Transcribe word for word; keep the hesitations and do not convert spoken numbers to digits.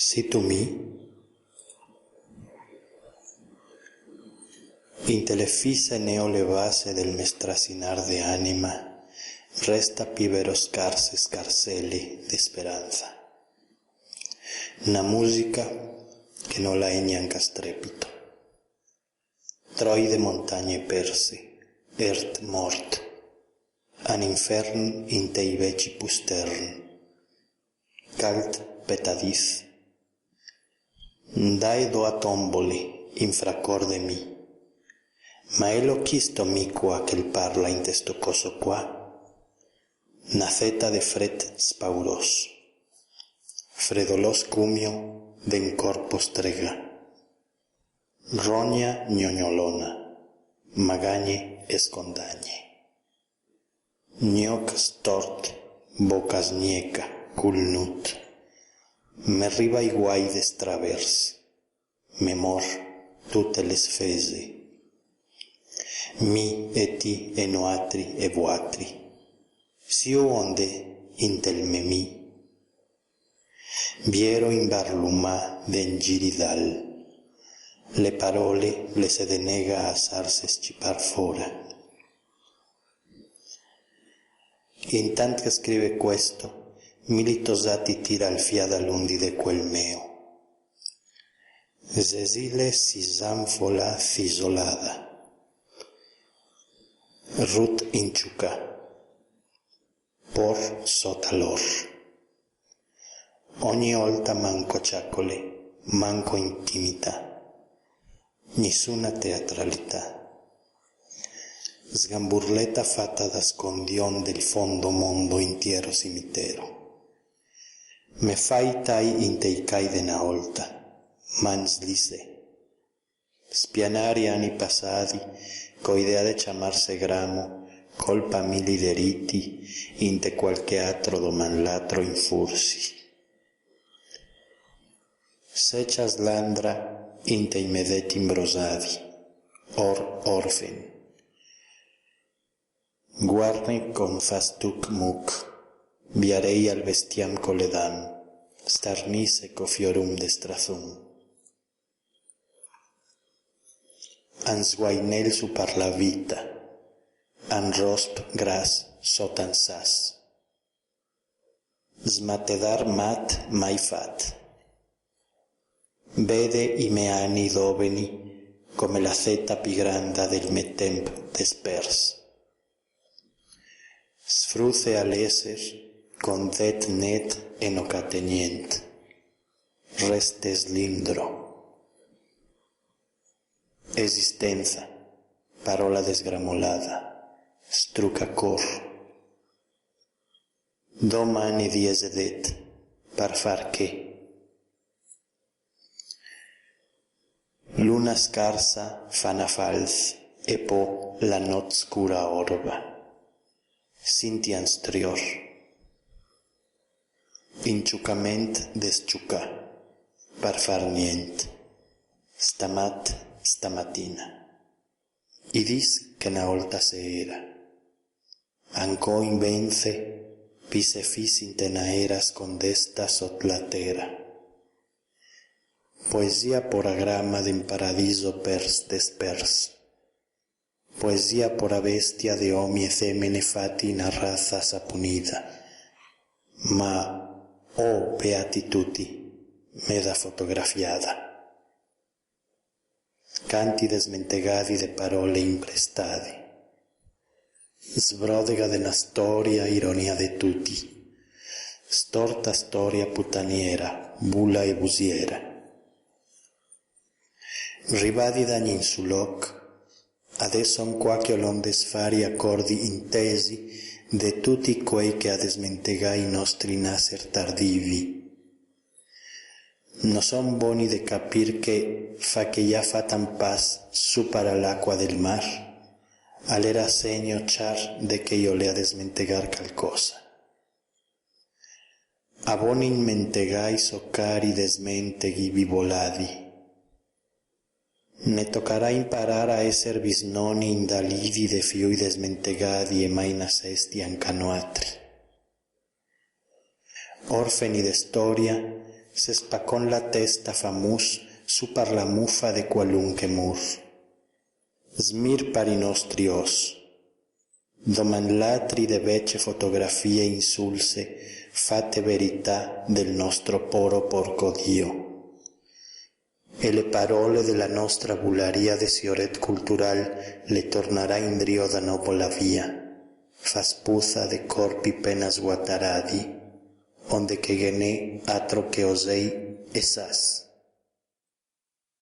Situ mi? Inte le fise neolevase del me strasinar de anima, resta pi vero scarse scarsele de speransa. Na musica che no la è gnanca strepito. Troi de montagne perse, ert mort, a n'infern inte i veci pustern. Calt petadis. Ndae do a tombole, in fracor de mi. Ma elo chisto mi qua che el parla inte sto coso qua? Na zeta de fret spauros. Fredolos cumio de un corpo strega. Rogna gnognolona, magagne e scondagne. Gnoc stort, boca sgneca, cul nut. Me riva i guai de stravers, me mor tute le sfese. Mi e ti e noatri e vuatri. Sio onde intel me mi. Biero inbarlumà de 'n giridal. Le parole le se denega a sarse scipar fora. Intant che scrive questo, Mili tosati tira el fià da l'undi de quel meo. Zezile si zanfola zisolada. Rut inciucà. Por sota l'or. Ogni olta manco ciacole, manco intimità. Nisuna teatralità. Sgamburleta fata da scondion del fondo mondo intiero cimitero. Me fai tai inte i cai de na olta, man slise. Spianari ani pasadi, co idea de ciamarse gramo, colpa mili deriti, inte qualche atro doman l'atro infursi. Secia slandra inte i me deti inbrosadi, or orfen. Guarne con fastuc muc, biarei al bestiam co le dan, starnise co fiorum de strazun. An sguainel su par la vita, an rosp gras sotan sas. Smatedar mat mai fat. Vede i me ani doveni come la zeta pi granda del me temp despers. Sfruze a leser con det net e no cate nient. Reste slindro. Esistenza, parola desgramolada, strucacor. Doman e diese det, par far che? Luna scarsa fa na falz e po la not scura orba. Sintian strior. Inciucament de sciucà, par far nient. Stamat, stamatina. I dis che na olta se era. Ancò invenze, pi se fis inte na era scondesta sot la tera. Poesia por a grama de un paradiso pers despers. Poesia por a bestia de omi e femene fati na raza sapunida. Ma, oh, beati tuti, meda fotografiada. Canti desmentegadi de parole imprestadi. Sbrodega de na storia ironia de tuti. Storta storia putaniera, bula e busiera. Rivadi da gnun su loc, adeso ancuà che olon desfari acordi intesi de tuti quei che a desmentegà i nostri naser tardivi. No son boni de capir che fa che i à fat un pas su para l'acua del mar, al era segno ciar de che i olea desmentegar calcosa. A boni inmentegai so cari desmenteghi biboladi. Ne tocarà imparar a eser bisnoni indalidi de fiui desmentegadi e mai nasesti anca noatri. Orfeni de storia, Se spacon la testa famus su par la mufa de qualunche mur. Smir par i nostri os. Doman latri de vece fotografie insulse fate verità del nostro poro porco Dio. E le parole de la nostra bularia de sioret cultural le tornarà indrio da novo la via, fa spuza de corpi pena sguataradi, onde che ghe n'è atro che osei e sas.